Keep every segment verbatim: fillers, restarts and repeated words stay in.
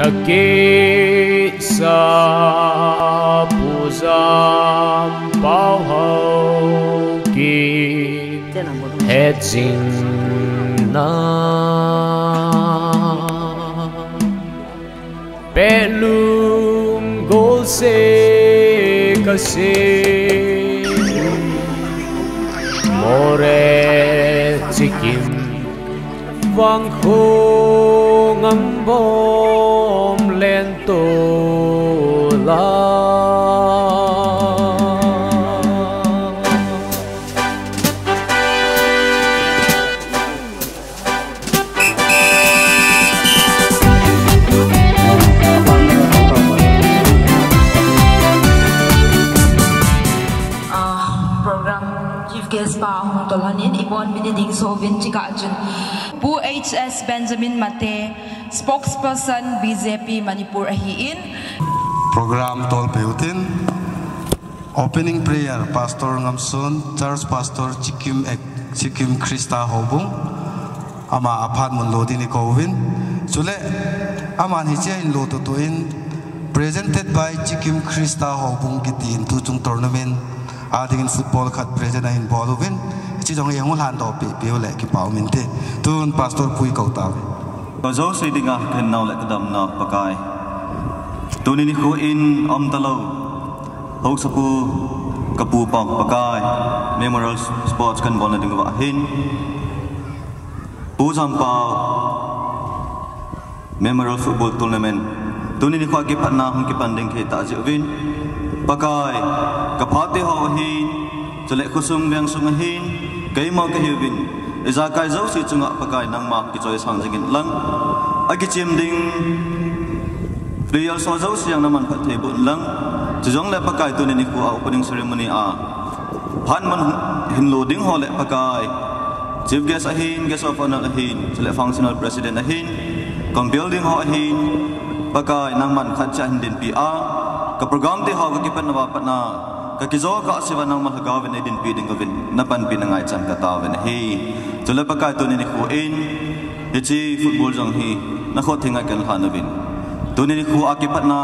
Akisa Pu Jampao Haokip hetjingna, Pehlum golseh kasei, Moreh Chikim, Vangkho Ngambom Lentol a. Ah, program chief guest pa hung tolhon in, ibon min ding sovin chikah chun Pu H S Benjamin Mate, spokesperson B J P Manipur ahin. Program tolpeh utin. Opening prayer, Pastor Ngamsun, Church Pastor Chikim Ek-, Chikim Christa Houbung. Ama aphat mun lo ding in ikouvin. Chule, aman hiche a hin lo tutu in, presented by Chikim Christa Houbung kiti in tuchung tournament a ding in football khat present ahin bol uvin. Hiche jong hi hung lhandoh peh peh u le kipa um inte. Tun Pastor pu ikou tauve. Kajouse dinga kahinnau le kadamnau Pakai. Tuni nikho in aum talou. Haosapu kapu pa Pakai, Memorial Sports kabolna ding uva hin, Pu Jampao Memorial Football Tournament tuni nikho a kipatna hung kipan ding kahi tah jeh uvin, Pakai, kaphat teho ahin, chule khosung vengsung ahin, keima kahiuvin, ijakai jouse chunga Pakai nangma kichoisang jingin lang, akichem ding players ho jouse jong naman phatthei boh in lang. Chujongle Pakai tuni nikho a opening ceremony a phat mun hin lo ding ho le Pakai, chief guest ahin, guest of honour ahin, chule functional president ahin, compel ding ho ahin, Pakai nangman khat cha hin dinpi a, ka program teho kakipatna uva patna, kakijou kah seuva nangma lhagao vin eidinpi ding uvin, napanpina ngaichan katao vin ahi. Chule Pakai tuni nikho in, hiche football jong hi, nakhut theng a kahin lhan uvin. Tuni nikho a kipatna,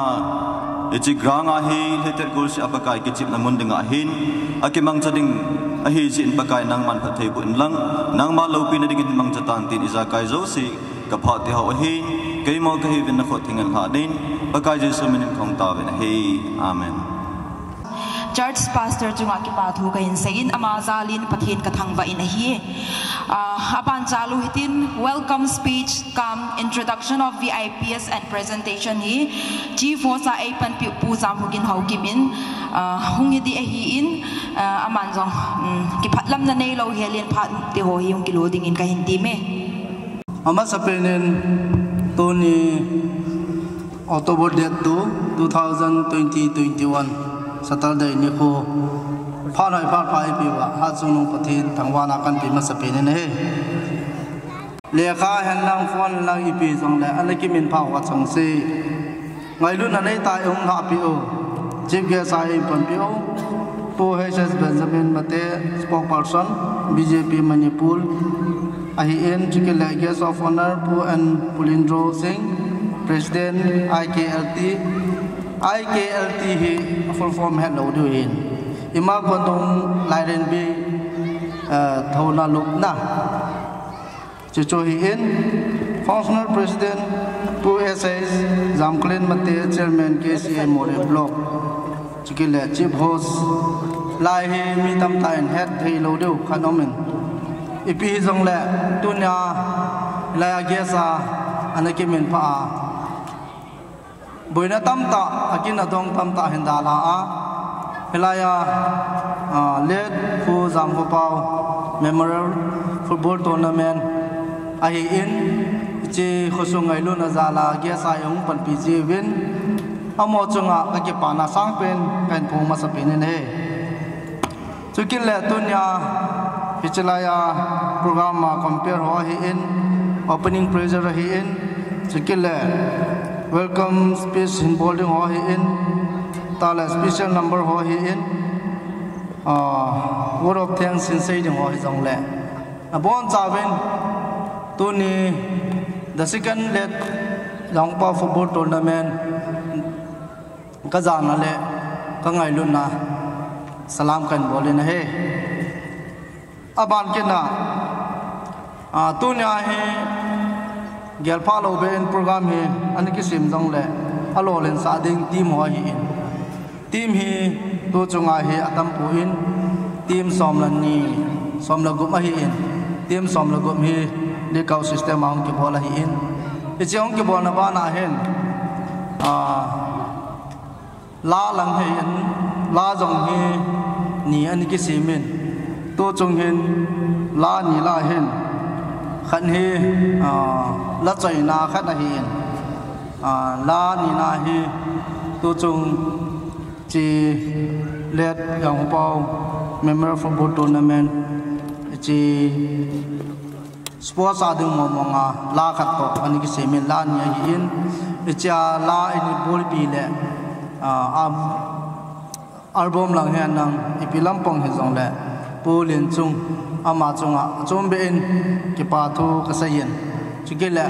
hiche ground a hi, lhetet golseh a Pakai kichepna mun dinga hin, akimangcha ding ahi jeh in Pakai nangman phatthei boh in lang, nangma loupina dingin mangcha tan tin ijakai jouse, kaphat teho ahin, keima kahiuvin nakhut theng in lhan in, Pakai Jesu min in kahung taovin ahi. Amen. Church pastor chunga kipa thu kahin seiyin, ama jalin Pathen kathangvah in ahi. Ah, aban chalu hitin welcome speech cum introduction of V I Ps and presentation hi Chief Host a eipanpi Pu Jamhogin Haokip in, ah, hung hi ding ahin, ah, aman jong, um, kiphatlamna neilou helin phat teho hi hung kilo dingin kahin time. Amasapen in tuni October date two, two thousand twenty, twenty-one, Saturday nikho. Phat hoi phat pha eipeuva, Hatchungnung Pathen thangvahna kahin pe masapen in ahi. Lekha hen lang, phone lang ipi jongle, ana kiminphah uva chengse. Ngailutna neitah a eihung lhahpeh u. Chief guest a eipanpeh u Pu H S Benjamin Mate, spokesperson, B J P Manipur. Ahin, chukit le guest of honour Pu N Pulindro Singh, President I K L T. I K L T hi full form hetlou diu ahin. Ima Kondong Lairenbi, eh, thouna lupna. Chuchu ahin, functional president Pu S H Jamklen Mate, chairman K C A Moreh Block. Chukit le chief host, lai hi mi tamtah in hetthei lou diu khat aumin. Ipi hijongle, tunia, lai a guest a, ana kiminphah a. Boina tamtah, akin adong tamtah hin dalha a. Hilai a, ah, late Pu Jamkhopao Memorial Football Tournament ahin, hiche khosung ngailutna jal a guest a eihung panpi jeh uvin, amaho chunga kakipana sangpen kahin phong masapen in ahi. Chukit le tunia, hiche lai a program a compere ho ahin, opening prayer ahin, chukit le welcome speech hin bol ding ho ahin, tah le special number ho ahin, ah, word of thanks hin sei ding ho hijongle. Abonchauvin, tuni, the second late Jangpa Football Tournament kajana le kangailutna salam kahin bol in ahi. Aban kit na, a, tunia hi gelpha lou beh in program hi ana kisem jongle, alolhinsah ding team ho ahin. Team hi tuchunga hi atampon, team som le ni, som le gup ahin. Team som le gup hi knockout system a hung kibol ahin. Hiche hung kibolna bana hin, a, la lang hin, la jong hi ni ana kisem in. Tuchung hin la ni la hin, khat hi, a, la choina khat ahin. A, la nina hi tuchung hiche Late Jangkhopaw Memorial Football Tournament, hiche sports a ding mong mong a la khat toh ana kisem in, la ni ahin. Hiche a la ana bolpi le, a, a, album lang hi anang, ipi lampang hijongle, Pu Lenchung, ama chunga achom beh in kipa thu kasei in. Chukit le,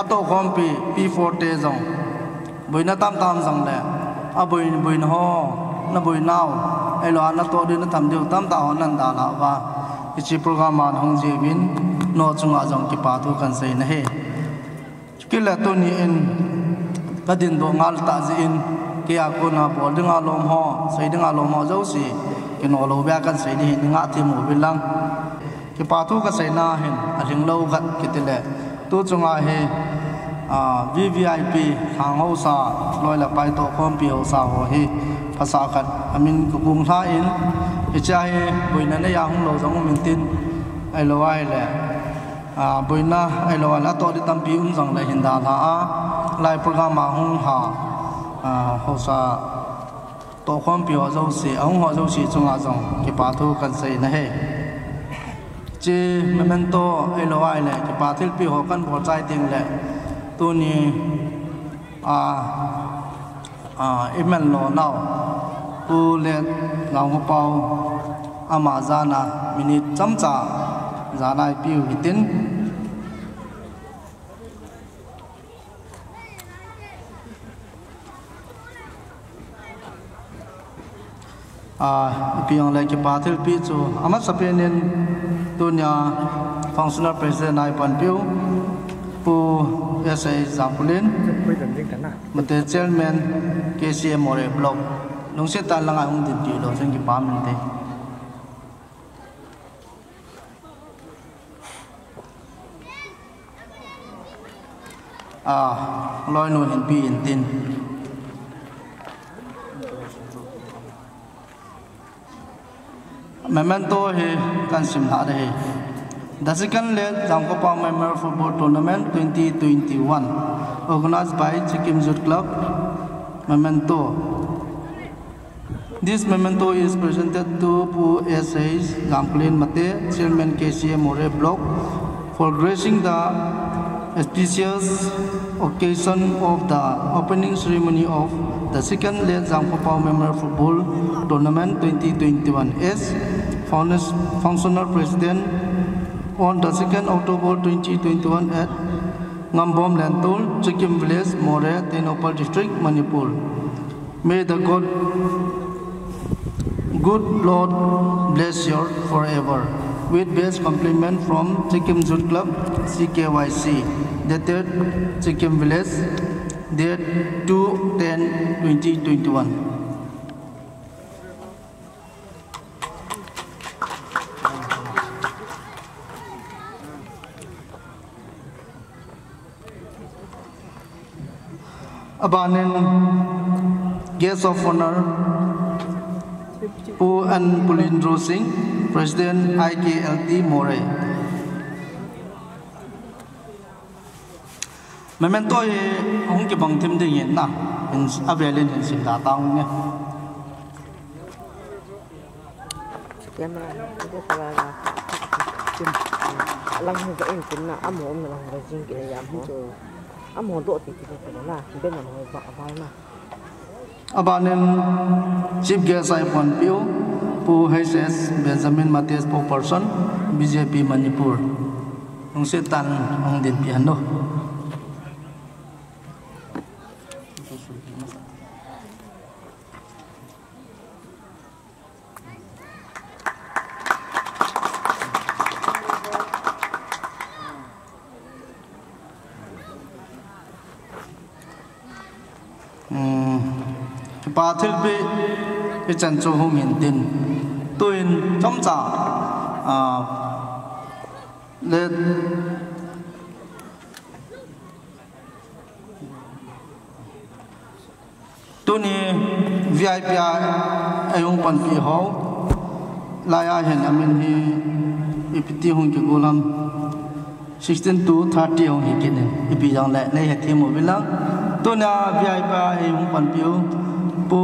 atohkhompi P four te jong boina tamtah um jongle, aboi, boina ho, naboinau, ahilou le natoh diu natham diu tamtah ho nahin dalhah uva, hiche program a nahung jeh uvin, nangho chunga jong kipa thu kahin sei in ahi. Chukit le tuni in kadindoh ngal tah jeh in, keia kona bol dinga lom ho, sei dinga lom ho jouse, kino lou beh a kahin sei ding ahi, neingahthem uvin lang. Kipa thu kaseina hin alhinglou khat kiti le, tuchunga hi, a, V V I P, lhang haosa, loi le pai tohkhompi haosa ho hi phasah khat amin kakong lha in, hichea hi boina neiya hung lou jong um intin, ahilou ahile, a, boina ahilou ahile atoh ding tampi um jongle hin dalha a, lai program a hung lha, a, haosa tohkhompi ho jouse, ahung ho jouse chunga jong kipa thu kahin sei in ahi. Hiche memento ahilou ahile kipa thilpeh ho kahin bol chai tengle, tuni, a, a, iman lonau Pu Late Jangkhopaw, ama jana minute chomcha jana ipeh u hitin. A, ipi jongle kipa thilpeh chu amasapen in tunia Functional President a ipanpiu Pu S A Jangkholen, mate Chairman K C M Moreh Block, lungset tah in langa hung dinpi lou chun kipa um inte. A, loinu hin pe intin. Memento hi kahin simlhah ding ahi. The second Late Jangkhopaw Memorial Football Tournament twenty twenty-one, organized by Sikkim Youth Club. Memento. This memento is presented to Pu S H Jangkholen Mate, Chairman K C M Moreh Block, for gracing the auspicious occasion of the opening ceremony of the second Late Jangkhopaw Memorial Football Tournament twenty twenty-one as founders-, functional president on the second October twenty twenty-one at Ngambom Lentol, Sikkim Village, Moreh, Tengnoupal District, Manipur. May the God, good Lord bless you forever. With best compliment from Sikkim Youth Club, C K Y C, dated Sikkim Village, date two ten twenty twenty-one. Abanin, Guest of Honour, Pu N Pulindro Singh, President I K L T Moreh. Memento hi hung kibang thim ding ahin na, hin, avelin hin simda tang nge. Camera, ito pala na. Alang ho ba in tin na, amaho um na lang ba jing kile jam ho. Amaho doh ti ti na, ben amaho ba, ba na. Abanin Chief Guest a ipanpiu, Pu H S Benjamin Mate, Spokesperson, B J P Manipur. Lungset tah in hung dinpi hen o. Pa thilpeh, ichan chu hung hin tin. Tuin chomcha, ah, le tuni V I P a eihung panpi ho. Laiya hin amin hi ipi ti hung kigol ham. Sixteen to thirty hung hi kit in, ipi jong le nei hethem uvin lang. Tuna V I P a eihung panpiu Pu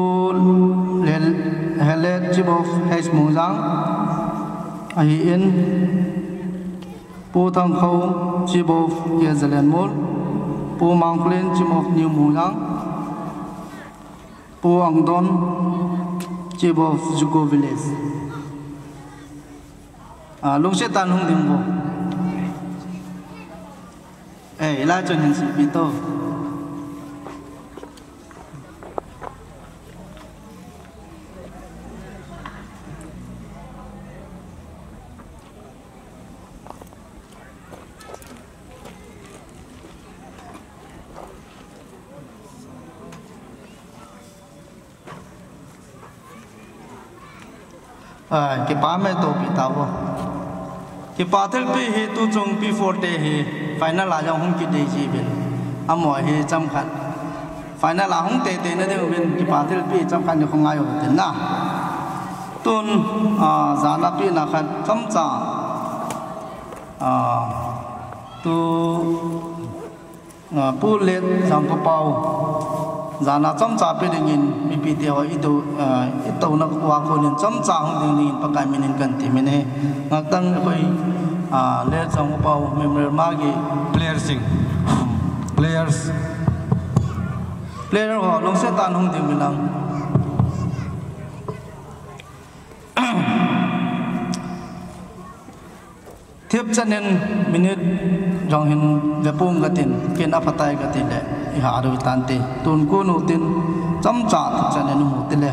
Lel-, Helet, Chief of H Mongjang ahin, Pu Thangkhou, Chief of K Zalenmol, Pu Mangklen, Chief of New Mongjang, Pu Angdon, Chief of Juko Village. Ah, lungset tah in hung ding vo. Eh, hilai chun hin seipi to. Ah, kipa mai topi tauvo. Kipa thilpeh hi tuchung P four te hi final a jong hung kit dei jiuvin. Amaho hi chomkhat final a hung teitei na diuvin kipa thilpeh chomkhat ni khongai u tin na. Tun, ah, jana pehna khat chomcha, ah, tu Ah, Pu Let Jangkhopao, jana chomcha pe dingin, mipi te ho i tou, ah, i touna uva konin chomcha hung ding dingin Pakai minin kan temin ahi. Ngaitah in, ah, Let Jangkhopao Memorial Magi player sing. Players. Player ho, lungset tah in hung ding uvin lang. Thipchan in minute jong hin vepon katin, ken aphatai kati le, i ha ru tante, tun kon u tin, chomcha thipchan in um u tile.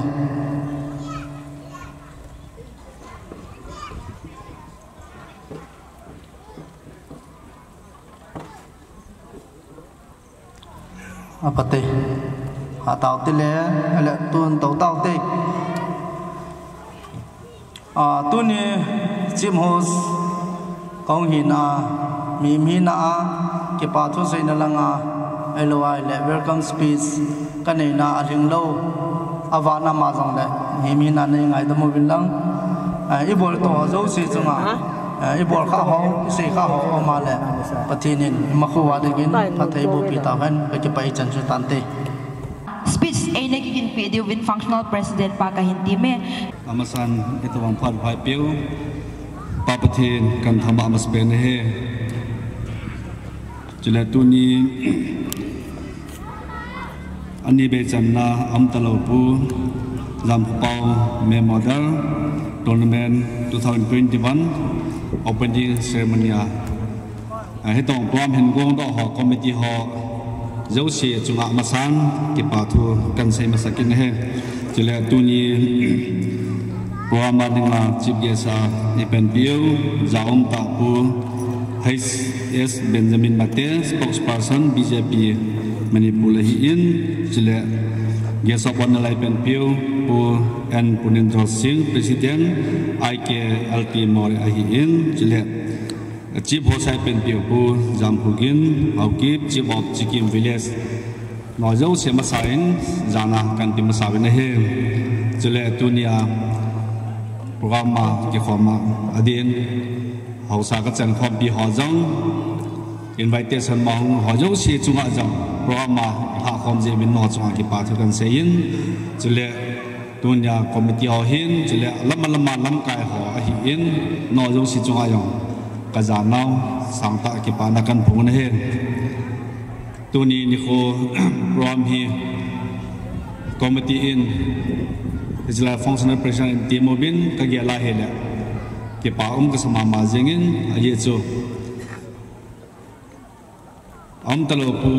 Apate. Hatao tile, ale tun tou tao te. Ah, tuni Chief Host kahung hina, mihem hina a, kipa thuseina langa, ahilou ahile welcome speech kaneina alhinglou, avana ma jongle, mihem hina nei ngaidam uvin lang. Ah, i bol toh jouse chunga, ah, i bol kha ho, i sei kha ho, ama le, Pathen in imacha uva dingin phatthei boh pi tahen, kakipah e, chan chu tante. Speech eina kiginpeh diuvin Functional President pa kahin temme. Amasan, itobang phat vaipeu, Pa Pathen kahin thangvah masapen ahi. Chule tuni, ani bei channa aum talou Pu Jamkhopao Memorial Tournament two thousand twenty-one opening ceremony a, ah, hitobang program hin gongdoh ho, committee ho jouse chunga masang kipa thu kahin sei masa kit ahi. Chule tuni program a dinga chief guest a eipanpiu, jaum tah Pu H S Benjamin Mate, spokesperson B J P Manipur ahin, chule guest of honour a eipanpiu Pu N Punendra Singh, President I K L P Moreh ahin, chule Chief Host a eipanpiu Pu Jamkhogin Haokip, Chief of Chikim Village. Nao jouse masa in jana kahin pe masa uvin ahi. Chule tunia program a kikhom a adin haosa kachankhompi ho jong, invitation ma hung ho jouse chunga jong program a lhahkhom jeh uvin nao chunga kipa thu kahin seiyin. Chule tunia committee ho hin, chule lama lama lamkai ho ahin, nao jouse chunga jong kajanau sangtah kipana kahin phong ahi. Tuni nikho program hi committee in, Israel Functional President in team uvin kagel a ahile, kipa um kasa mama jingin, ajeh chu aum talou Pu,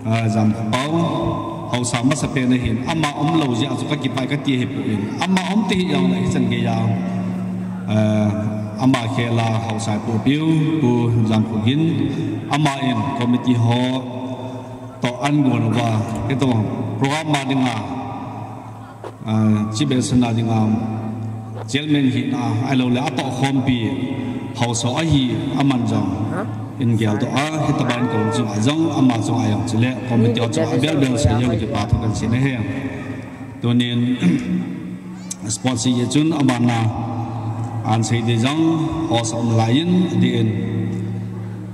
ah, Jamkhopao, haosa masapen ahin, ama umlou jeh a chu kakipah e kati ahipoi. Ama um tahih jongle hichan geiya, ah, ama khel a haosa eipohpiu Pu Jamkhogin, ama in committee ho toh ahin gon uva, hitobang program a dinga Chief Elder a dinga chairman hina ahilou le atoh khompi haosa ahi aman jong in geldoh a, hitabang kou chunga jong ama chunga jong chule committee chunga abel bel sei jong kipa thu kahin sei ahi. Tunin sports hi chun abana ahin sei ding jong haosa um laiyin adin.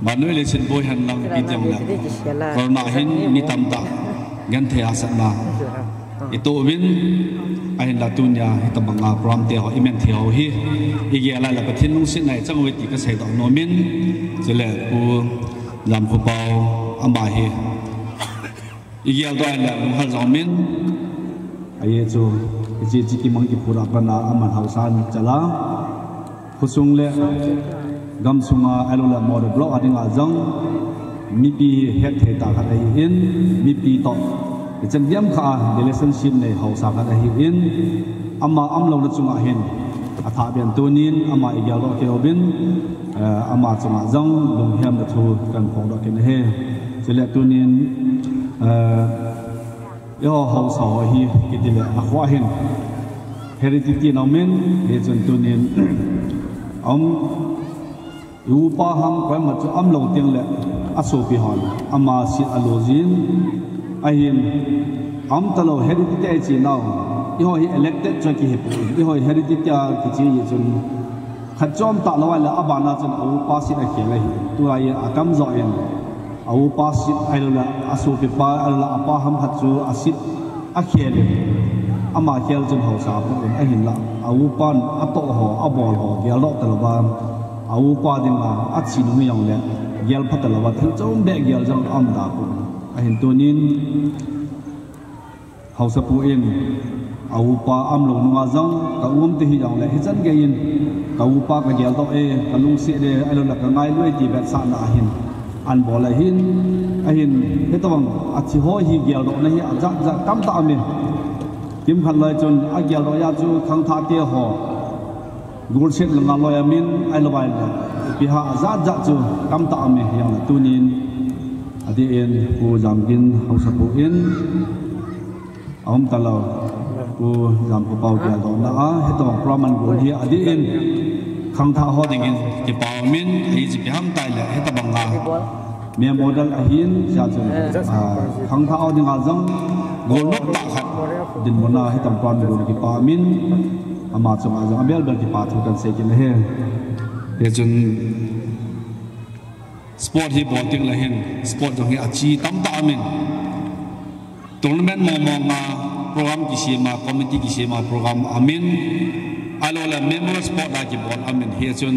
Vannoi leiset boi hen lang ipi teng le corona hin mi tamtah genthei hahsatna itoh uvin, ahinla tunia hitabanga program te ho iman thei ho hi igel a le Pathen lungsetna ichang uve ti kasei doh nomin, chule Pu Jamkhopao ama hi igel doh a le lunghel jong min, ahi chu, hiche chi kimang kiphut a pat a aman haosa in chal a, khosung le gamsunga ahilou le Moreh block a dinga jong mipi hi hetthei tah khat ahin, mipi toh ichan diam kha a relationship nei haosa khat ahin, ama umlouna chunga hin athah beh in tunin ama igeldoh kit uvin, eh, ama chunga jong lunghem le thu kahin phongdoh kit ahi. Chule tunin, eh, eiho haosa ho hi kiti le akhoa hin Heredity naumin, hichun tunin, um, iupa ham koima chu umlou teng le asopi hon ama seat alo jin, ahin, um talou Heredity ichi nau, eiho hi elected chu kihi poi, eiho Heredity a kichi hichun, khat chom talou ahile abana chun aupa seat akhel ahi, tua hi atamjo in, aupa seat ahilou le asopipa ahilou le apa ham khat chu aseat akhel in, ama khel chun haosa pon ahinla, aupan atoh ho, abol ho geldoh talouva, aupa dinga athi nung hijongle gelpha talouva, thil chom beh gel jong aum da pon, ahin tunin haosapu in aupa umlou nunga jong ka um ti hijongle hichan geiyin ka upa kageldoh e, kalungset e, ahilou le kangailu e ti vetsahna ahin anbol ahin, ahin, hitabang athi ho hi geldohna hi ajat jat tamtah aumin, kimkhat loi chun ageldoh a chu khangthah te ho golset langa loi aumin, ahilou le ipi ham ajat jat chu tamtah aumin, hijongle tunin adin Pu Jamgin haosapu in aum talou, Pu Jamkhopao geldohna a hitabang program agon hi adin khangthah ho dingin kipa umin, hiche ipi ham tile hitabanga memorial ahin, hichea chun, ah, khangthah ho dinga jong golnop tah khat dinmun a hitabang program agon kipa umin, ama chunga jong abel bel kipa thu kahin sei kit ahi. Hichun sport hi bol teng le hin, sport jong hi achi tamtah aumin, tournament mong mong a program kisem a, committee kisem a program aumin, ahilou le memorial sport a kibol aumin, hichun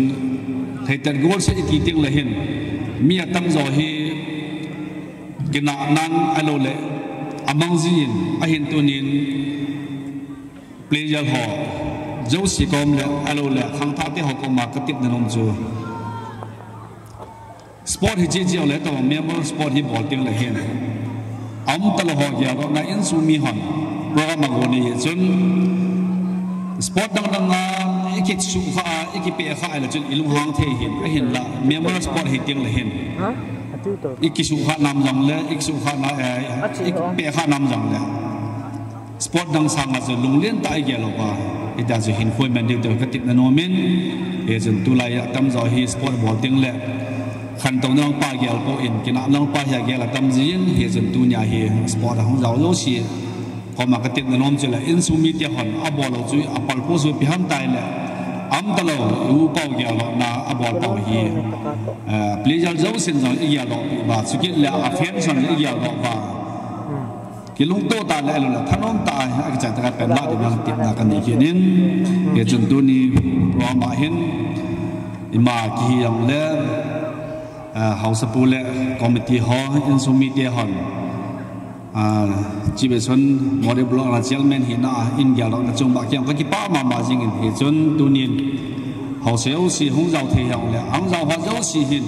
theitet golset iti teng le hin mi atamjo hi kinahnan ahilou le amang jin, ahin tunin player ho jouse kom le ahilou le khangthah te ho koma katepna nom chu, sport hi cheh cheh le tobang memorial sport hi bol teng le hin, aum talou ho geldohna, insung mi hon program agon hichun, sport dang dang a ikisukha a, ikipehkha a le chun ilunghang thei hin, ahinla memorial sport hi teng le hin ikisukha nam jongle, ikisukha na, eh, ikipehkha nam jongle sport dang sanga chu lunglen tah a igel uva, hitia chu hinkho iman diu ti katepna nomin, hichun tulai atamjo hi sport bol teng le khantouna pa gelpon, kinahna pa hi agel atam jin, hichun tunia hi sport a hung jao jouse koma katepna nom chu le insung mite hon abol lou chu apal po chu ipi ham tile, aum talou, i-u pau geldohna abol pau hi, eh, player jousen jong igeldoh peh uva, chukit le afans hon igeldoh uva, kilungto tah le ahilou le thanom tah a akichai tah a pen lah ding lang tepna kanei kit in, hichun tuni program a hin ima kihi jongle, ah, haosapu le committee ho, insung mite hon, ah, Chief Elder Moreh block a chairman hina a in geldohna chung bah kei jong kakipah mama jingin, hichun tunin haosa jouse hung jao thei jongle, ahung jao ho jouse hin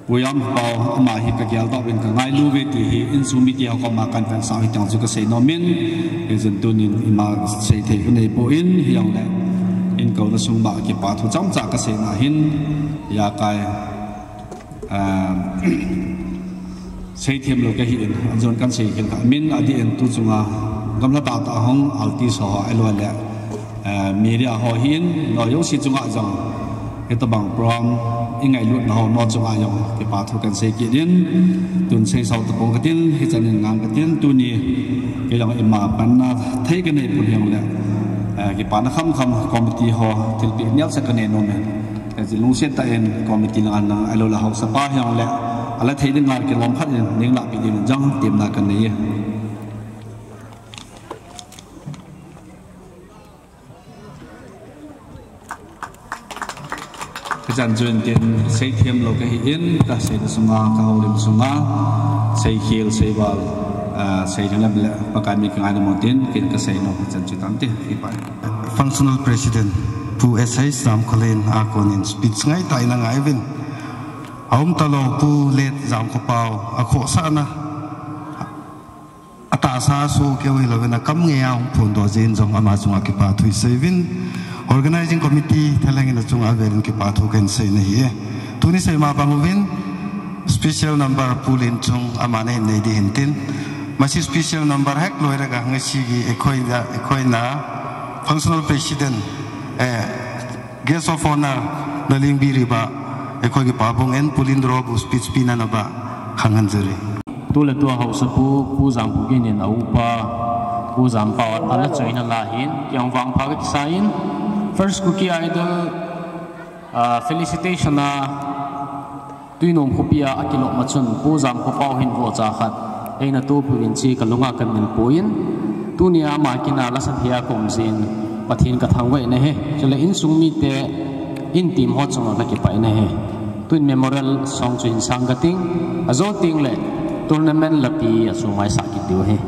Pu Jamkhopao ama hi kageldoh uvin kangailu uve ti hi insung mite ho koma kahin vetsah u hitin chu kasei nomin, hichun tunin ima seithei kanei pon, hijongle inkouna sung bah kipa thu chomcha kaseina hin, ijakai, ah, seithem lou kahin, ajon kahin sei khen kha min adin tu chunga Gamla tah tah hung artist ho, ahilou le, eh, media ho hin, nangho jouse chunga jong, hitabang program i ngailutna ho, nangho chunga jong kipa thu kahin sei kit in, tun seisau tapong katin, hichan in ngang katin, tuni kei jong ima panna thei kanei pon hijongle, eh, kipana khamkham committee ho thilpeh neocha kanei nom e. Hijeh chun lungset tah in committee langa, ahilou le haosapa hijongle, ala thei ding ngal kilom khat in, nei lahpeh ding jong temna kanei e. Kachan chu intin, seithem lou kahi in, kasei sunga, kahoulim sunga, seikhel, seival, ah, seilhem le Pakai min kangaina mun tin, ken kasei nom, kachan chu tante, kipa. Functional President, Pu S H Jamkhalen a konin speech ngai tah in angai uvin. Aum talou Pu Let Jamkhopao, akhohsahna atahsa sohkeu hilouvin akam ngeiya hung phondoh jeh in jong ama chunga kipa thu isei uvin. Organizing Committee thalheng in achunga avel in kipa thu kahin sei nahi e. Tuni seima bang uvin special number Pu Lenchung ama nahin nei ding ahin tin. Masi special number hek loi rega ngasi gi ekhoi da, ekhoi na Functional President, eh, Guest of Honor, Nalingbi Riba, ekhoi kipa bung in Pu Lindro bu speech pina naba khang hanjuri. Tule tua haosapu, Pu Jamkhogin in a upa, Pu Jampao ala choina la hin, kei jong vangpha kakisa in, First Kuki Idol, ah, felicitation a, Tuinom khopia akilom ma chun Pu Jamkhopao hin vohcha khat eina topiuvin ti kalunga kamin pui in, tunia ama kina lasa thei a kaum jeh in Pathen kathangvah in ahi. Chule insung mite in team ho chunga kakipah in ahi. Tun memorial song chu hin sang kating, ajo tengle tournament lapi a chu maisah kit diu ahi.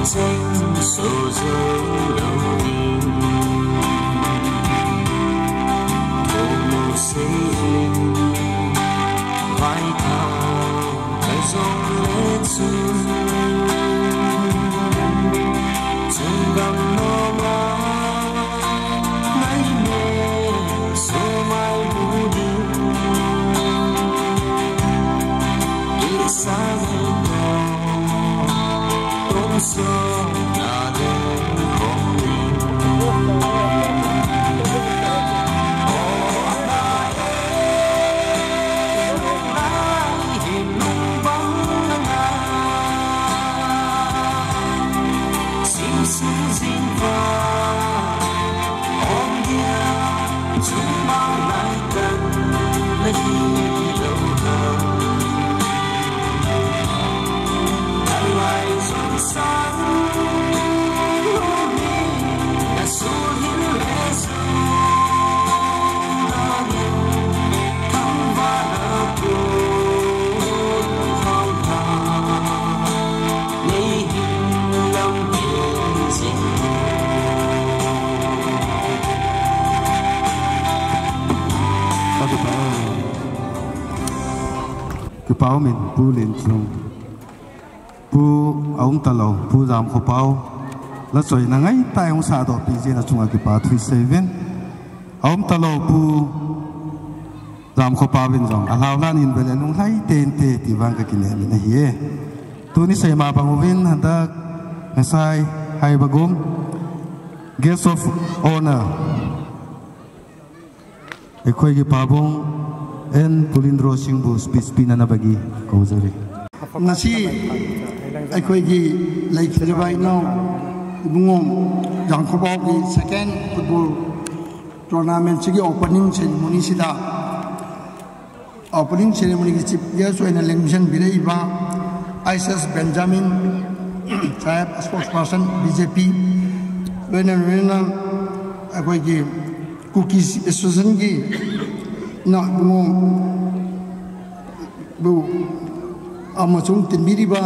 Seng so zo lo ding. Thong lo sei in. Vai thao ka zong le chun. Chung gam no ma. Ngai me so mai bu ding. Isa ngai to. Kipa umin, Pu Lenchung. Pu aum talou, Pu Zamkhopau. La choi na ngai tai hung sa doh pi jeh in achunga kipa thu isei uvin. Aum talou, Pu Zamkhopau vin jong. Alhau lan in vele lunglhai tei inte ti vang ka kinem in ahi e. Tuni seima bang uvin handak Ngasai Haibagum. Guest of Honor. ꯑꯩꯈꯣꯏꯒꯤ ꯄꯥꯕꯨꯡ ꯑꯦꯟ ꯄꯨꯂꯤꯟꯗ꯭ꯔꯣ ꯁꯤꯡꯕꯨ ꯁ꯭ꯄꯤꯆ ꯄꯤꯅꯅꯕꯒꯤ ꯀꯧꯖꯔꯤ꯫ ꯉꯁꯤ ꯑꯩꯈꯣꯏꯒꯤ ꯂꯩꯈꯤꯗ꯭ꯔꯕ ꯏꯅꯥꯎ ꯏꯕꯨꯡꯉꯣ ꯖꯥꯡꯈꯣꯄꯥꯎꯒꯤ second football tournamentꯁꯤꯒꯤ opening ceremonyꯁꯤꯗ, opening ceremonyꯒꯤ chief guest ꯑꯣꯏꯅ ꯂꯦꯡꯁꯤꯟꯕꯤꯔꯛꯏꯕ I S S Benjamin Saheb, spokesperson B J ꯄꯤ, ꯂꯣꯏꯅ ꯂꯣꯏꯅꯅ ꯑꯩꯈꯣꯏꯒꯤ ꯀꯨꯀꯤ ꯑꯦꯁꯣꯁꯤꯌꯦꯁꯟꯒꯤ ꯏꯅꯥꯎ ꯏꯕꯨꯡꯉꯣꯕꯨ ꯑꯃꯁꯨꯡ ꯇꯤꯟꯕꯤꯔꯤꯕ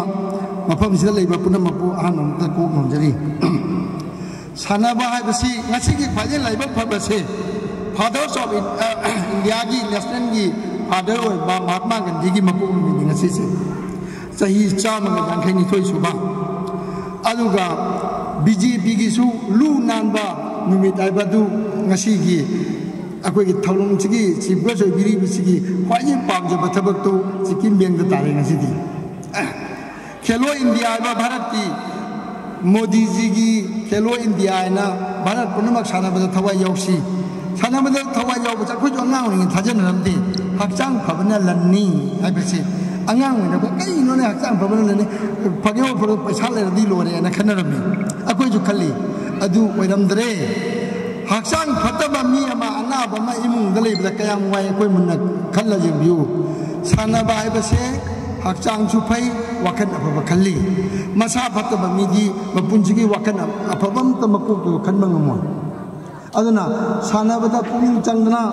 ꯃꯐꯝꯁꯤꯗ ꯂꯩꯕ ꯄꯨꯝꯅꯃꯛꯄꯨ ꯑꯍꯥꯟꯕ ꯑꯃꯗ ꯀꯣꯛ ꯅꯣꯟꯖꯔꯤ꯫ ꯁꯥꯟꯅꯕ ꯍꯥꯏꯕꯁꯤ ꯉꯁꯤꯒꯤ ꯈ꯭ꯋꯥꯏꯗꯒꯤ ꯂꯥꯏꯕꯛ ꯐꯕꯁꯦ Fathers of In-, ꯑ, Indiaꯒꯤ nationalꯒꯤ father ꯑꯣꯏꯕ ꯃꯍꯥꯠꯃꯥ ꯒꯥꯟꯙꯤꯒꯤ ꯃꯄꯣꯛ ꯅꯨꯃꯤꯠꯅꯤ ꯉꯁꯤꯁꯦ꯫ ꯆꯍꯤ ꯆꯥꯝꯃꯒ ꯌꯥꯡꯈꯩꯅꯤꯊꯣꯏ ꯁꯨꯕ꯫ ꯑꯗꯨꯒ ꯕꯤ ꯖꯦ ꯄꯤꯒꯤꯁꯨ ꯂꯨ ꯅꯥꯟꯕ ꯅꯨꯃꯤꯠ ꯍꯥꯏꯕꯗꯨ ꯉꯁꯤꯒꯤ ꯑꯩꯈꯣꯏꯒꯤ ꯊꯧꯔꯝꯁꯤꯒꯤ chief guest ꯑꯣꯏꯕꯤꯔꯤꯕꯁꯤꯒꯤ ꯈ꯭ꯋꯥꯏꯗꯒꯤ ꯄꯥꯝꯖꯕ ꯊꯕꯛꯇꯨ ꯁꯤꯛꯀꯤꯝ ꯕꯦꯡꯗ ꯇꯥꯔꯦ ꯉꯁꯤꯗꯤ꯫ ꯈꯦꯂꯣ ꯏꯟꯗꯤꯌꯥ ꯍꯥꯏꯕ ꯚꯥꯔꯠꯀꯤ ꯃꯣꯗꯤꯖꯤꯒꯤ ꯈꯦꯂꯣ ꯏꯟꯗꯤꯌꯥ ꯍꯥꯏꯅ ꯚꯥꯔꯠ ꯄꯨꯝꯅꯃꯛ ꯁꯥꯟꯅꯕꯗ ꯊꯋꯥꯏ ꯌꯥꯎꯁꯤ꯫ ꯁꯥꯟꯅꯕꯗ ꯊꯋꯥꯏ ꯌꯥꯎꯕꯁꯦ ꯑꯩꯈꯣꯏꯁꯨ ꯑꯉꯥꯡ ꯑꯣꯏꯔꯤꯉꯩ ꯊꯥꯖꯅꯔꯝꯗꯦ꯫ ꯍꯛꯆꯥꯡ ꯐꯕꯅ ꯂꯟꯅꯤ ꯍꯥꯏꯕꯁꯦ ꯑꯉꯥꯡ ꯑꯣꯏꯔꯤꯉꯩꯗ ꯀꯔꯤꯅꯣꯅꯦ ꯍꯛꯆꯥꯡ ꯐꯕꯅ ꯂꯟꯅꯤ, ꯐꯒꯦ ꯐꯔꯣꯏ ꯄꯩꯁꯥ ꯂꯩꯔꯗꯤ ꯂꯣꯏꯔꯦꯅ ꯈꯟꯅꯔꯝꯃꯤ꯫ ꯑꯩꯈꯣꯏꯁꯨ ꯈꯜꯂꯤ꯫ ꯑꯗꯨ ꯑꯣꯏꯔꯝꯗ꯭ꯔꯦ꯫ ꯍꯛꯆꯥꯡ ꯐꯠꯇꯕ ꯃꯤ ꯑꯃ, ꯑꯅꯥꯕ ꯑꯃ ꯏꯃꯨꯡꯗ ꯂꯩꯕꯗ ꯀꯌꯥꯝ ꯋꯥꯏ ꯑꯩꯈꯣꯏ ꯃꯨꯟꯅ ꯈꯜꯂ ꯌꯦꯡꯕꯤꯌꯨ꯫ ꯁꯥꯟꯅꯕ ꯍꯥꯏꯕꯁꯦ ꯍꯛꯆꯥꯡꯁꯨ ꯐꯩ, ꯋꯥꯈꯜ ꯑꯐꯕ ꯈꯜꯂꯤ꯫ ꯃꯁꯥ ꯐꯠꯇꯕ ꯃꯤꯗꯤ ꯃꯄꯨꯟꯁꯤꯒꯤ ꯋꯥꯈꯜ ꯑꯐꯕ ꯑꯝꯇ ꯃꯀꯣꯛꯇꯨ ꯈꯟꯕ ꯉꯝꯃꯣꯏ꯫ ꯑꯗꯨꯅ ꯁꯥꯟꯅꯕꯗ ꯄꯨꯛꯅꯤꯡ ꯆꯪꯗꯅ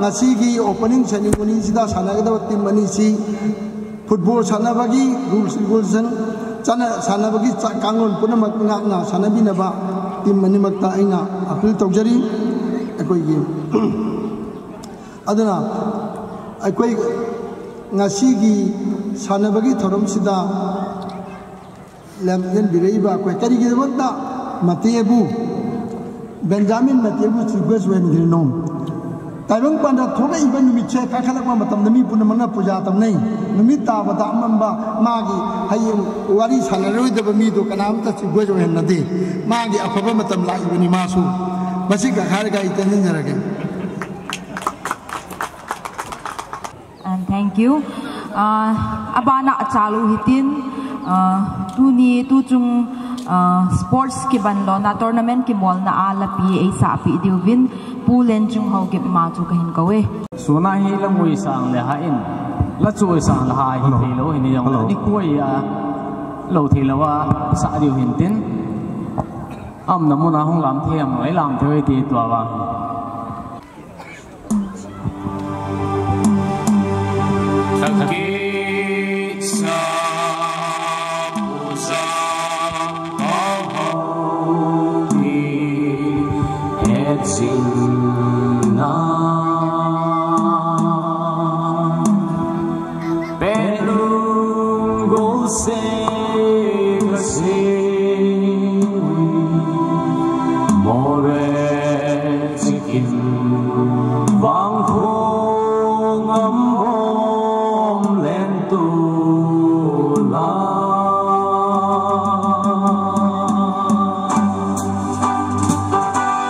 ꯉꯁꯤꯒꯤ opening ceremonyꯁꯤꯗ ꯁꯥꯟꯅꯒꯗꯕ team ꯑꯅꯤꯁꯤ football ꯁꯥꯟꯅꯕꯒꯤ rules regulation ꯆꯠꯅ ꯁꯥꯟꯅꯕꯒꯤ ꯆꯥ-, ꯀꯥꯡꯂꯣꯟ ꯄꯨꯝꯅꯃꯛ ꯉꯥꯛꯅ ꯁꯥꯟꯅꯕꯤꯅꯕ team ꯑꯅꯤꯃꯛꯇ ꯑꯩꯅ appeal ꯇꯧꯖꯔꯤ꯫ ꯑꯩꯈꯣꯏꯒꯤ ꯑꯗꯨꯅ ꯑꯩꯈꯣꯏ ꯉꯁꯤꯒꯤ ꯁꯥꯟꯅꯕꯒꯤ ꯊꯧꯔꯝꯁꯤꯗ ꯂꯝꯖꯤꯡꯕꯤꯔꯛꯏꯕ ꯑꯩꯈꯣꯏ ꯀꯔꯤꯒꯤꯗꯃꯛꯇ ꯃꯇꯦꯕꯨ, ꯕꯦꯟꯖꯥꯃꯤꯟ ꯃꯇꯦꯕꯨ chief guest ꯑꯣꯏꯍꯟꯈ꯭ꯔꯤꯅꯣ? ꯇꯥꯏꯕꯪꯄꯥꯟꯗ ꯊꯣꯛꯂꯛꯏꯕ ꯅꯨꯃꯤꯠꯁꯦ ꯀꯥꯈꯠꯂꯛꯄ ꯃꯇꯝꯗ ꯃꯤ ꯄꯨꯝꯅꯃꯛꯅ ꯄꯨꯖꯥ ꯇꯧꯅꯩ꯫ ꯅꯨꯃꯤꯠ ꯇꯥꯕꯗ ꯑꯃꯝꯕ ꯃꯥꯒꯤ ꯍꯌꯦꯡ ꯋꯥꯔꯤ ꯁꯥꯟꯅꯔꯣꯏꯗꯕ ꯃꯤꯗꯣ ꯀꯅꯥꯝꯇ chief guest ꯑꯣꯏꯍꯟꯅꯗꯦ꯫ ꯃꯥꯒꯤ ꯑꯐꯕ ꯃꯇꯝ ꯂꯥꯛꯏꯕꯅꯤ ꯃꯥꯁꯨ꯫ ꯃꯁꯤ ꯀꯈꯥꯏꯔꯒ ꯑꯩ ꯇꯦꯟꯁꯤꯟꯖꯔꯒꯦ꯫ And thank you. Ah, abana achalu hitin, ah, tuni tuchung, ah, sports kiban lona tournament kimolna a lapi eisahpi diuvin Pu Lenchung Haokip ma chu kahin kouve. Suna hi la mui sang le ha in, la chu sang le ha hi. Hello. Thei lo hin jong. Hello. Ni koi a lo thei lo a sa diu hin tin. Am na muna hung lam thei am, ai lam thei ti tua va. Sing, sing, more chicken, bang khong am om len tu la.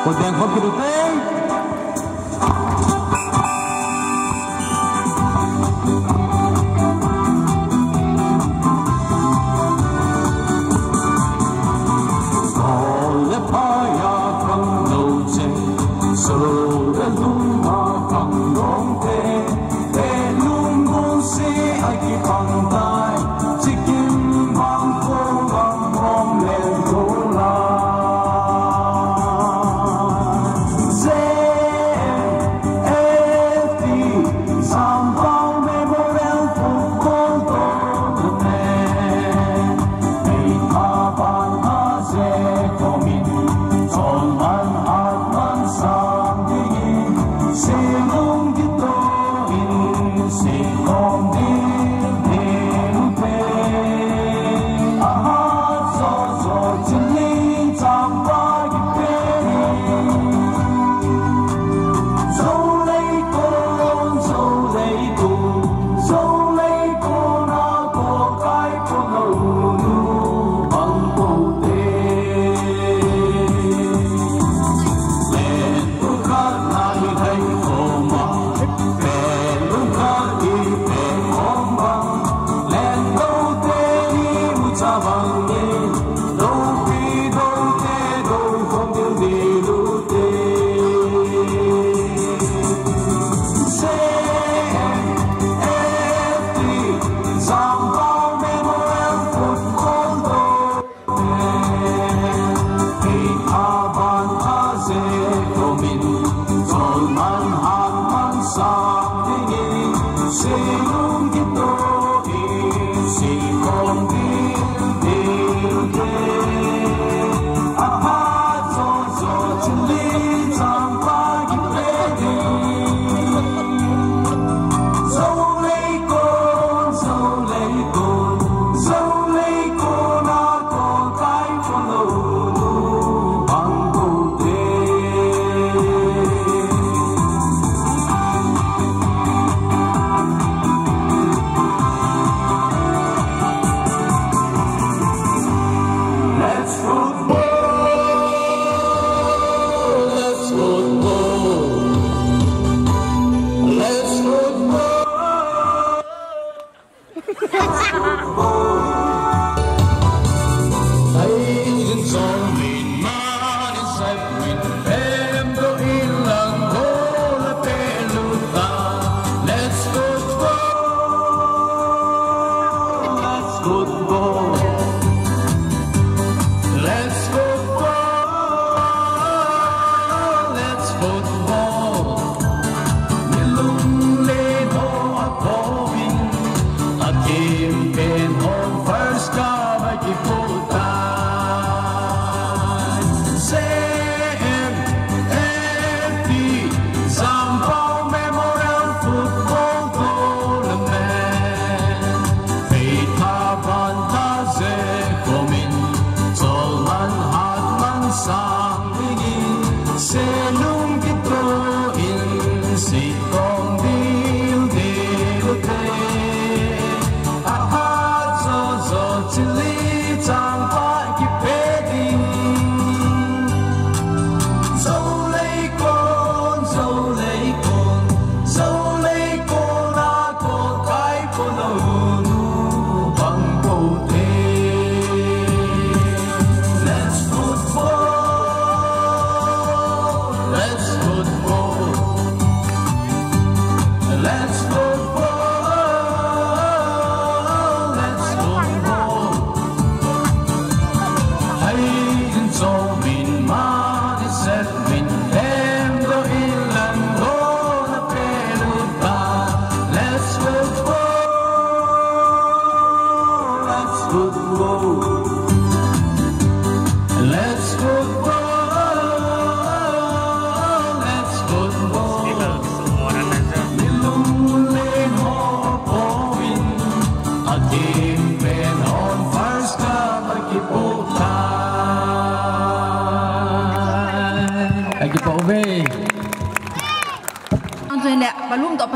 Ko deng khop ki tu te.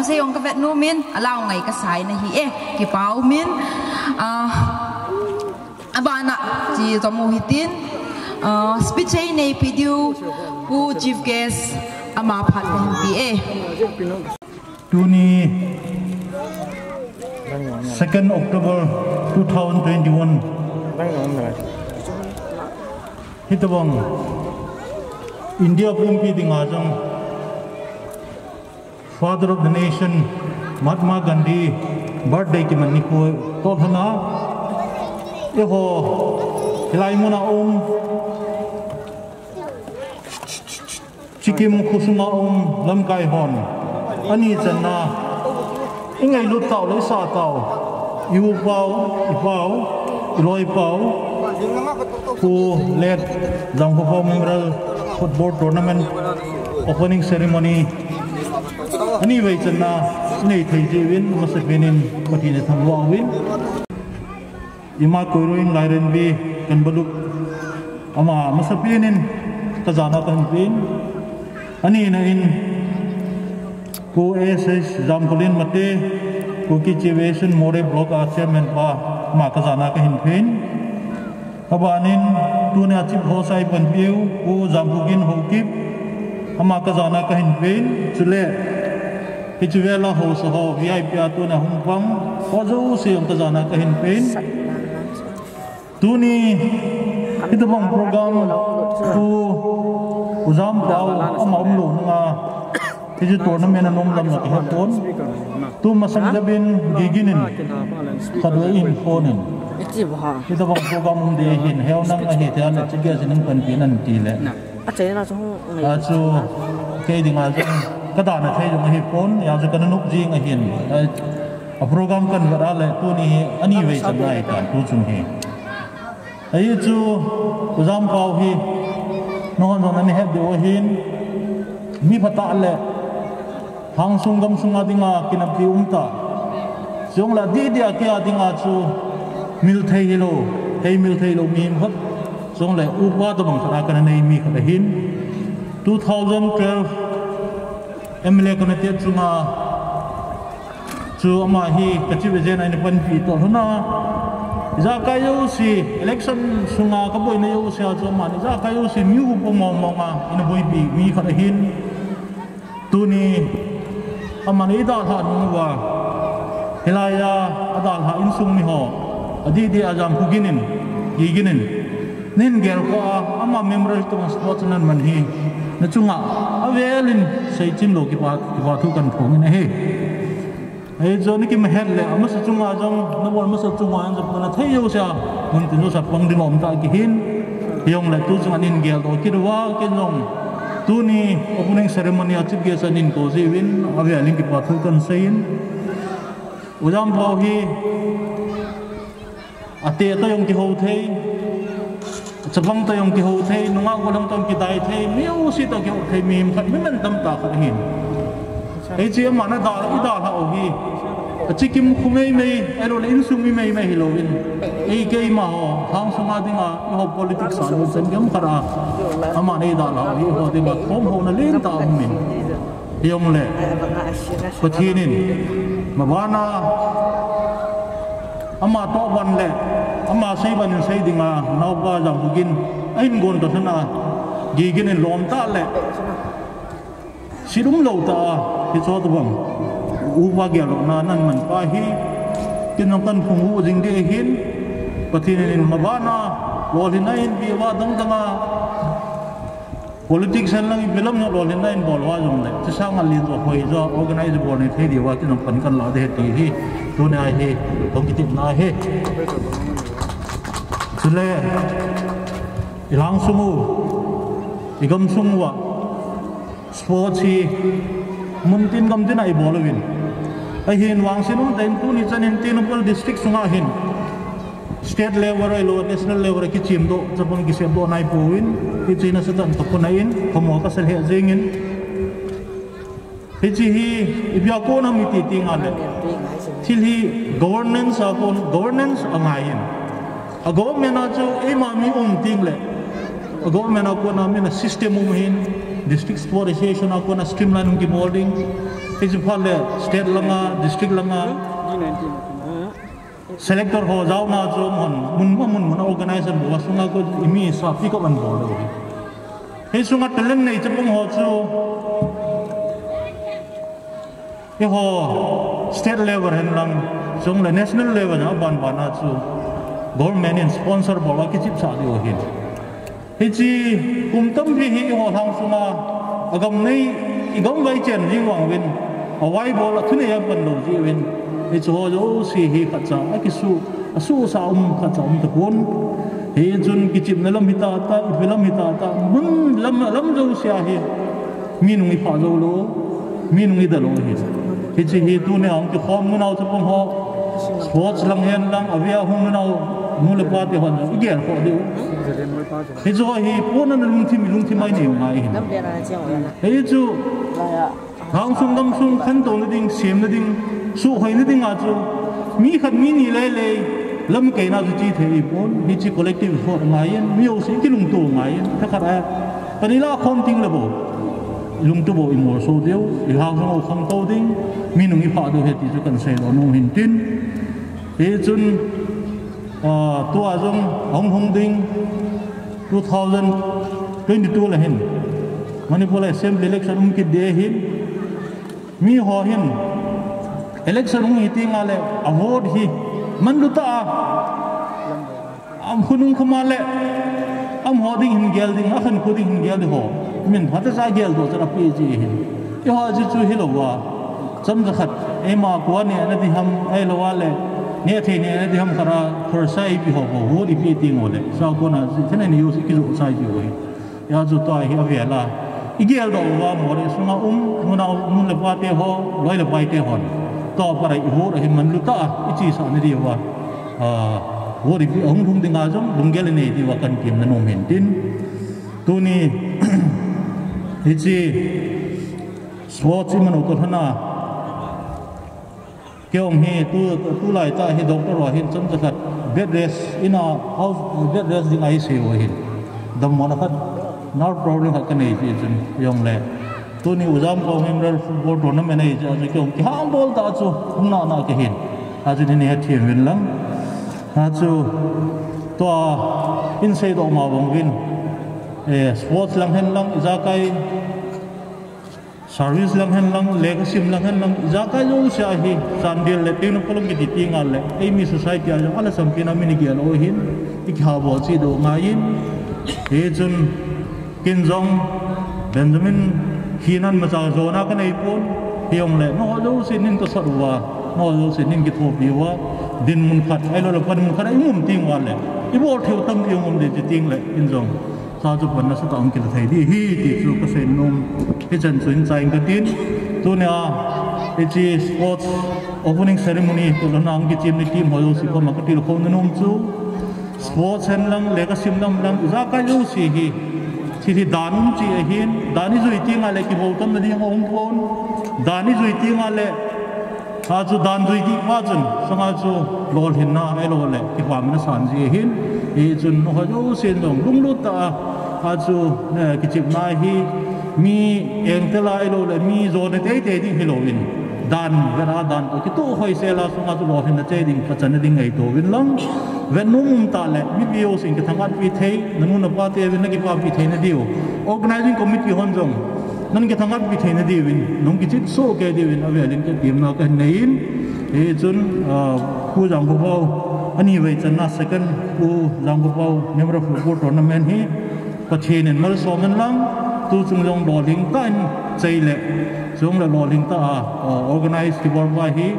Seiong ka vet nu min, alau ngai ka sai na hi e, kipa um in, ah, abana, chi tomu hitin, ah, speech ei nei pidiu, Pu Chief Guest, ama phat ka hin pi e. Tuni, second October two thousand twenty-one. Hitobang, India pumpi dinga jong, Father of the Nation, Mahatma Gandhi birthday kiman nikho toh lhona, eiho, hilai muna um, Sikkim khosunga um lamkai hon, ani channa, ingailut tau le isah tau, i u pau, i pau, i loi pau, Pu Let Jangkho Memorial Football Tournament opening ceremony, ani vei channa, inei thei jiuvin, masapen in, Pathen ithangvah uvin. Ima Koiruin Lairenbi Kanbalup, ama masapen in kajana kahin pen. Anina in, Pu S H Jamkholin Mate, Kuki Chief Asian Moreh Block a Chairman pa, ama kajana kahin pen. Abanin, tunia Chief Host a ipanpiu, Pu Jamkhogin Haokip, ama kajana kahin pen. Chule, hiche vela haosa ho, V I P a tunia hung pang, ho jouse jong kajana kahin pen. Tuni, hitobang program, Pu, Pu Jampao, ama umlou nunga, hiche tournament anom lam akihe pon. Tu masang jabin, Gigin in, khat vei in phone in. Hitobang program um ding ahin, heo nang ahi thei le, chige sining panpi nan ti le. Achu, kei dinga jong, kadana thei jong ahi pon, hijeh chun kana nop jing ahin. A program kahin vet a le, tuni hi, ani vei channa ahitan, tu chung hi. Ahi chu, Pu Jampao hi, nahon jong nahet diu ahin, mi phatah le, lhangsung gamsunga dinga kineppi umtah. Chule adih dia kei a dinga chu, milthei hilou, hei milthei lou mihem khat. Chule upa tobang khat a kana nei mi khat ahin. Two thousand twelve M L A kana tet chunga, chu ama hi ka Chief Agent a eina panpi toh lhona. Ijakai jouse, election sunga kaboina jouse a chu aman ijakai jouse mi upa mong monga eina boipi mi khat ahin. Tuni, aman eidalhah nung uva, hilai a, adalhah insung miho, adih dia Jamkhogin in, Gigin in, nahin gelkhoh a, ama memorial tobang sports nan man hi, nachunga avel in seichim lou kipa, kipa thu kahin phong in ahi. Ahi chu nakimahet le, amasa chunga jong, nabol masa chunga jong, nathei jousea, muntin jousea pang ding umtah kihin. Hijongle tu chunga nahin geldoh kit uva, ken jong, tuni opening ceremony a Chief Guest a nahin kou jiuvin, avel in kipa thu kahin seiyin. U Jampao hi, ateh toh jong kihou thei, chapang toh jong kihou thei, nungah gollhang toh jong kidai thei, mi jouse toh kihou thei, mihem khat, mi mantam tah khat ahin. Hiche aman adal, eidalhah u hi, achikim khu meimei, ahiloule insung mi meimei hilouvin, ei keima ho, lhangsunga dinga, eiho politics a lungchan gam khat a, aman eidalhah u hi, eiho dinga thomhouna lentah aumin. Hijongle, Pathen in, mabana, ama toh ban le, ama sei ban in sei dinga, naopa Jamkhogin, ahin gon toh lhona, Gigin in lom tah le, sit umlou tah a, hiche tobang, upa geldohna nahin manpa hi, ken jong kahin phung u jing ding ahin, Pathen in mabana, lolhinna in, view a dangdang a, politics a lang ipi lam jong lolhinna in bol uva jongle, hiche sanga len jo, hoi jo, organize bol nei thei diuva, ken jong pan kahin lah ding ahi ti hi, tunia hi, hung kitepna ahi. Chule, ilhangsung u, igamsung uva, sports hi, muntin gamtin a ibol uvin. Ahin vangset umtah in tuni chan in Tengnoupal district sunga hin, state level ahilou, national level a kichemdoh, chapang kisepdoh naipouvin, hiche nasatah in toh khuna in, khomo kasa lheh jengin. Hiche hi, ipi a kon ham iti tengle, thil hi governance a kon, governance angai in. A government a chu eima mi um tengle, a government a kona min a system um ahin, district sport association a kona streamline hung kibol ding. Hichu phat le state langa, district langa selector ho jaona chu mun mun mun mun organization bol sunga ko imi sa pick up an bol lou. Hisunga talent nei chapang ho chu eiho state level hen lang, chule national level a ban ban a chu government in sponsor bol a kichepsah diu ahin. Hiche kum tampi hi eiho lhang sunga agam nei, igam vai chen ding vang uvin, avai bol a thunei a pan lou jeh uvin, hiche ho jouse hi khatcha akisu, asuhsa um khatcha um tapon. Hichun kichepna lam hitata, ipi lam hitata, mun lam, lam jouse a hi mi nung iphah jou lou, mi nung ida lou hi. Hiche hi tunia hung kikhom nunau chapang ho, sports lang hen lang, avia hung nunau nu le pa te hon igel khoh diu. Hichu hi pona na lungthim, lungthim a inei u ngai hin. Hichu lhang sung gam sung khantouna ding, semna ding, suhhoina dinga chu mi khat mi ni lele lamkaina chu che thei pon, hiche collective effort angaiyin, mi jouse kilungto angaiyin, thakhat a panla khom ding le bou, ilungto bou imolso diu, ilhang sung u khangtou ding, mi nung iphah diu ahi ti chu kahin seidoh nom hin tin. Hichun, ah, tua jong ahung hung ding two thousand twenty-two le hin Manipur Assembly election um kit ding ahin, miho hin election hung hi tengle a vote hi manlu tah a, am khonung khoma le, amaho ding hin gel ding, akhankho ding hin gel ding ho, min phatechan geldoh chan ape ji ahin. Eiho ji chu hilouva, chomcha khat, eima kua nehna ding ham, ahilou le nehthei nehna ding ham khat a khorsa ipi ho bou vote ipi teng ule, sakona ji thena ni jouse kijoh chai jiu ahi. Hijeh chun tua hi avel a igeldoh uva, Moreh sunga um nunau nu le pa te ho, loi le pai te hon tua para i vote ahi manlu tah a ichesah na diuva, ah, vote ipi ahung lhung dinga jong lunggel inei diuva kahin temna nom hin tin. Tuni hiche sports imanu toh lhona, kei jong hi tu, tulai tah hi doctor ho hin chomcha khat bed rest, ina house bed rest dinga isei u ahin. Dammona khat, nerve problem khat kanei jeh chun, jongle tuni U Jamkao Memorial Football Tournament ahi jeh a chu kei jong kihambol tah chu hung nana kahin. Achu ni ni hethem uvin lang. Achu tua in seidoh ma bang uvin, eh, sports lang hen lang, ijakai service lang hen lang, lekhasim lang hen lang, ijakai jouse a hi, Chandel le Tengnoupal kiti tengle, eimi society a jong ala champion a min igel u ahin, ikihabol cheh diu angaiyin. Hichun ken jong Benjamin hinan macha jona kanei pon, hijongle nangho jousen nein tosot uva, nangho jousen nein kithopi uva, dinmun khat, ahilou le panmun khat a ium tengle, ibol theiu tampi um ding ti tengle, ken jong sa chu pan nasatah a hung kila thei ding ahi ti chu kasei nom. Hichan chu hin chaiyin katin. Tunia hiche sports opening ceremony toh lhona hung kichem ni team ho jouse koma katilkhou nom chu, sports hen lang, lekhasim lang hen lang, ijakai jouse hi, hiche hi dan um cheh ahin, dan ijui tengle kibol tamna ding aum pon, dan ijui tengle Achu dan jui ding pa chun, sanga chu lolhinna ahilou le, kipaman asan ji ahin, hichun nangho jousen jong lunglut tah a, achu, eh, kichepna hi mi engtel a ahilou le, mi jona teitei ding hilouvin, dan vet a dan toh kitoh hoisel a, sanga chu lolhinna chei ding, pachatna ding ngaito uvin lang, vet nom um tah le, mipi jousen kithangvah pi thei, nanu napa te uvin nakipapi thei nadiu, organizing committee hon jong, nang kithangvah pi theina diuvin, nang kichep soh kei diuvin, avelin katemna kahin neiyin. Hichun, ah, Pu Jangkhopao, ani vei channa second Pu Jangkhopao Memorial Football Tournament hi, Pathen in malsom hen lang, tu chung jong lolhing tah in chei le, chung le lolhing tah a, ah, organize kibol pa hi,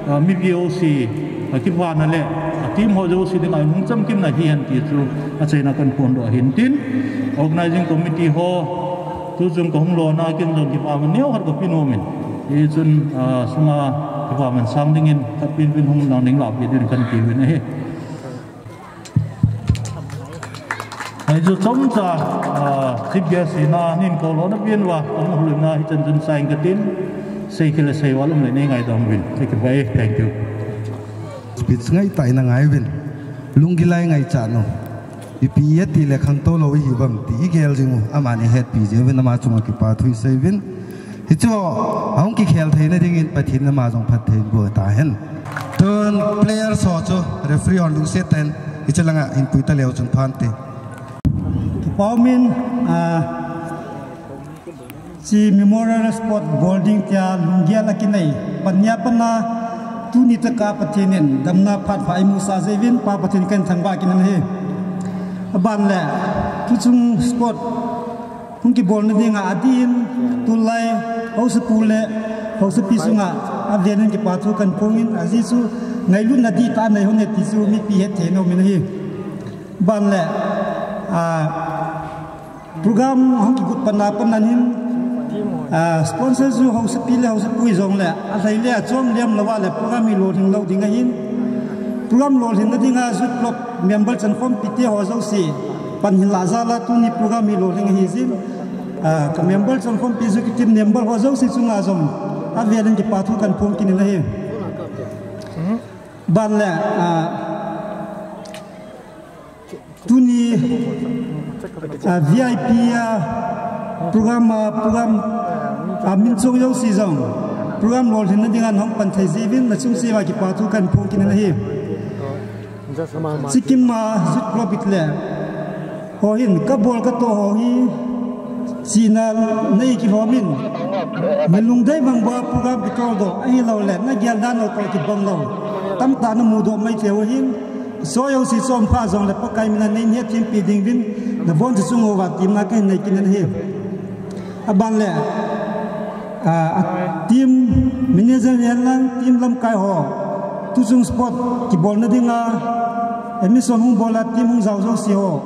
ah, mipi jousen, ah, kipana le, ah, team ho jouse dinga hung chamkimna hihen ti chu, achaina kahin phondoh ahin tin, organizing committee ho, tu chung kahung lona kin jong kipaman neokhat kape nom in. Hichun, ah, sunga kipaman sang dingin khat pin pin hung lang ding lapi din kahin tiuvin ahi. Hichu chomcha, ah, chief guest hina neikou lona pen uva, kahung hol uvin hichan chun chaiyin katin, seikhel le seival um le neingaidam uvin. Thank you. Speech ngaitah in angai uvin. Lunggil a ingaichat u. Ipi iti le khangtou lou ihiuvem ti igel jing u. Aman eihetpi jeh uvin ama chunga kipa thu isei uvin. Hichu ahung kikhel theina dingin Pathen in ama jong phatthei boh tahen. Tun players ho chu referee hon lungset tah in hiche langa hin pui taleu chun phante. Kipa umin, ah, hiche Memorial Sport bol ding tia lunggel akinei pan nia pana tuni taka Pathen in damna phat pha eimusah jeh uvin Pa Pathen kahin thangvah kit in ahi. Aban le, tuchung sport hung kibolna dinga adin, tulai, haosapu le haosapi sunga avel in kipa thu kahin phong in, ajeh chu ngailutna dihtah anei lhon e ti chu mipi hetthei in aumin ahi. Aban le, ah, program hung kigot pan a pat hin, ah, sponsor chu haosapi le haosapu hijongle, alhai le achom liam louva le program hi lolhing lou ding ahin. Program lolhinna dinga youth club member chankhompi te ho jouse pan hin lah jal a tuni program hi lolhing ahi jin. Ah, ka member chankhompi executive member ho jouse chunga jong avel in kipa thu kahin phong kit in ahi. Aban le, ah, tuni, ah, V I P a program, ah, program, ah, min chong jouse jong program lolhinna dinga nahung pan thei jeh uvin nachung cheh uva kipa thu kahin phong kit in ahi. Sikkim a youth club it le ho hin kabol katoh ho hi chihna nei kilhom in, mi lungdei vang uva program kitol doh ahilouleh nagel dan lou toh kibang lou tamtah namu doh mai thei u ahin. Soh jouse chom pha jongle Pakai min a nei hetthempi ding uvin nabonchauva chunga temna kahin nei kit in ahi. Aban le, ah, team manager hihen lang, team lamkai ho, tuchung sport kibolna dinga admission hung bol a team hung jao jouse ho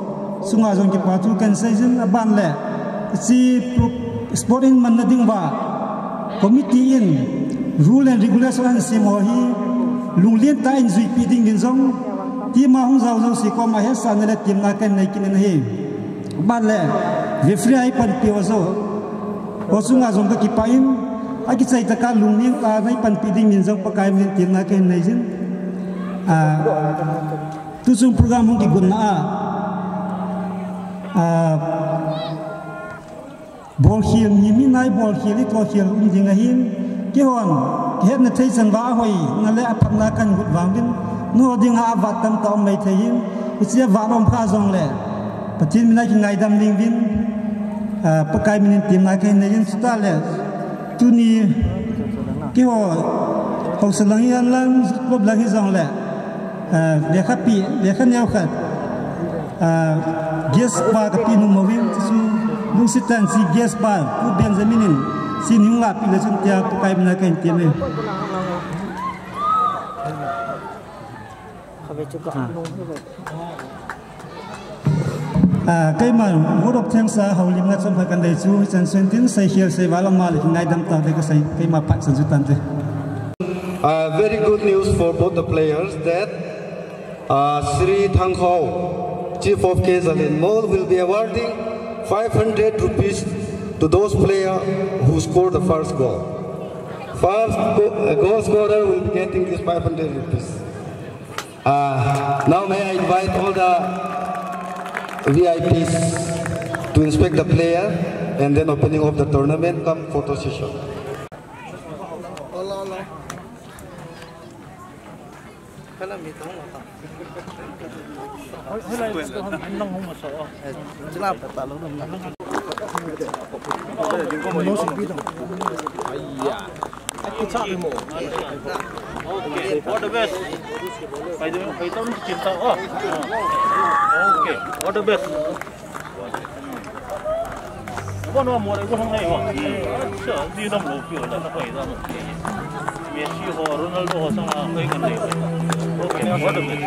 chunga jong kipa thu kahin sei jin. Aban le, hiche pro-, sport in manna dinguva committee in rule and regulation ahin sem ho hi lunglen tah in juipi dingin jong team a hung jao jouse koma hetsahna le temna kahin nei kit in ahi. Aban le, referee a eipanpi ho jouse ho chunga jong kakipah in, akichai tah a lungneng tah a neipanpi dingin jong Pakai min in temna kahin nei jin. Ah, tuchung program hung kigotna a, ah, bolkhel, mi, mi nai bolkhel, itoh khel um ding ahin. Keihon kihetna thei chan uva ahoina le aphatna kahin got vang uvin, nangho dinga avat tamtah um mai thei ahin. Hiche avat um pha jongle Pathen min a kingaidam ding uvin, ah, Pakai min in temna kahin nei in. Chuteng le tuni keiho haosa lang hihen lang, youth club lang hijongle, ah, lekhapi, lekha neo khat, ah, guest pa kapeh nom uvin, chuchu lungset tah in hiche guest pa Pu Benjamin in hiche nung lah peh le chun tia Pakai min a kahin tem e. Ah, keima vote of thanks a houlimna chomkhat kahin nei chu hichan sung tin, seikhel seival ama le kingaidam tah ding kasei, keima phat chan chu tante. Uh, very good news for both the players that, uh, Shri Thangkhou, Chief of K Zalen Mol, will be awarding five hundred rupees to those players who score the first goal. First go-, uh, goal scorer will be getting this five hundred rupees. Uh, now may I invite all the V I Ps to inspect the player and then opening of the tournament cum photo session. Okay, all the best. Okay, all the best. Messi ho, Ronaldo ho sanga hoi ngan nei. Okay, all the best.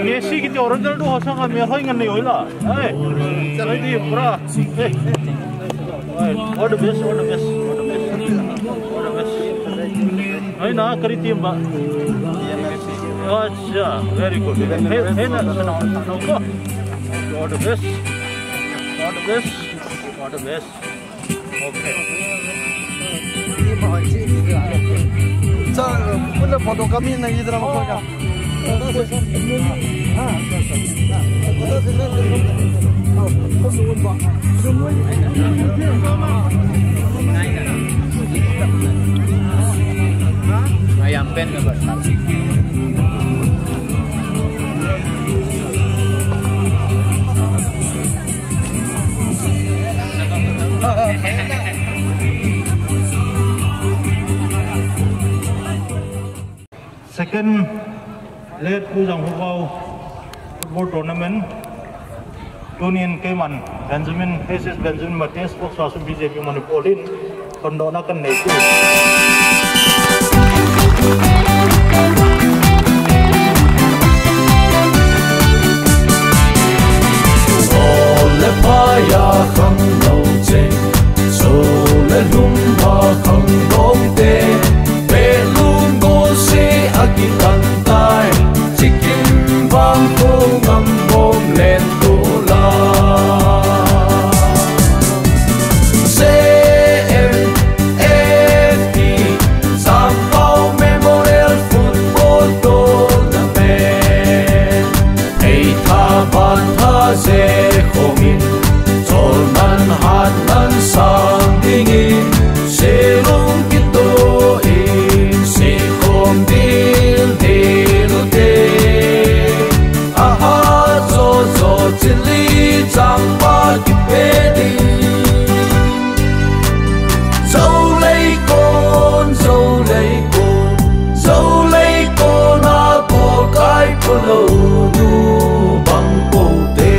Messi kiti Ronaldo ho sanga me hoi ngan nei hoi la. Ai, ai di pura. All the best, all the best, all the best. All the best. Ai na, kari team ba? Acha, very good. Hey, hey, na, na, na, na. All the best. All the best. All the best. Okay. Sir, pula photo kami na idra mo ka. Ayam pen na ba? Second Late Pu Janghovao Football Tournament. Tunin keiman Benjamin, H S Benjamin Mate, spokesperson B J P Manipur in, phondohna kanei e. Ol le pai a khangnou cheng, sou le lhum a khangdong te, pehlum golseh a kitan tai, chikim vang kho ngam bom len tu la. C M F T, Sampao Memorial Football Tournament. Ei tha ban tha je khomin, chol nan hat nan sang dingin, selung kito in, se khom dil dil u te. Aha jo jo chili chang pa kipe ding. Zo lei kon, zo lei kon, zo lei kon a kolkai polo nu bang po te.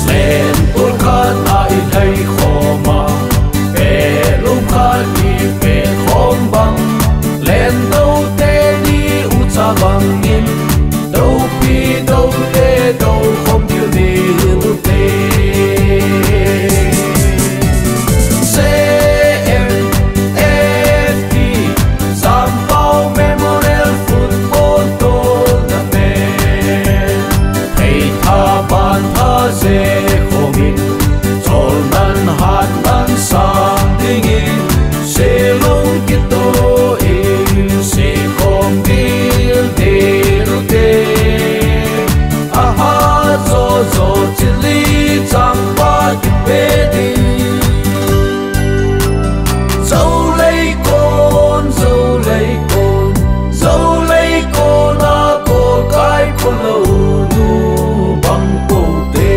Len tol khat a i lhai khom a, pehlum khat i pet khom bang, len do te ni u cha bangin, dopi do te do khom dil dil u te. C M F T, Sampao Memorial Football Tournament. Ei tha ban tha je khomin, chol nan hat nan sang dingin, selung kito in, se khom dil dil u te. Aha jo jo chili chang pa kipe ding. Zo lei kon, zo lei kon, zo lei kon a kolkai polo nu bang po te.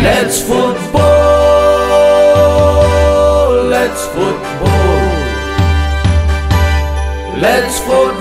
Let's football, let's football, let's football.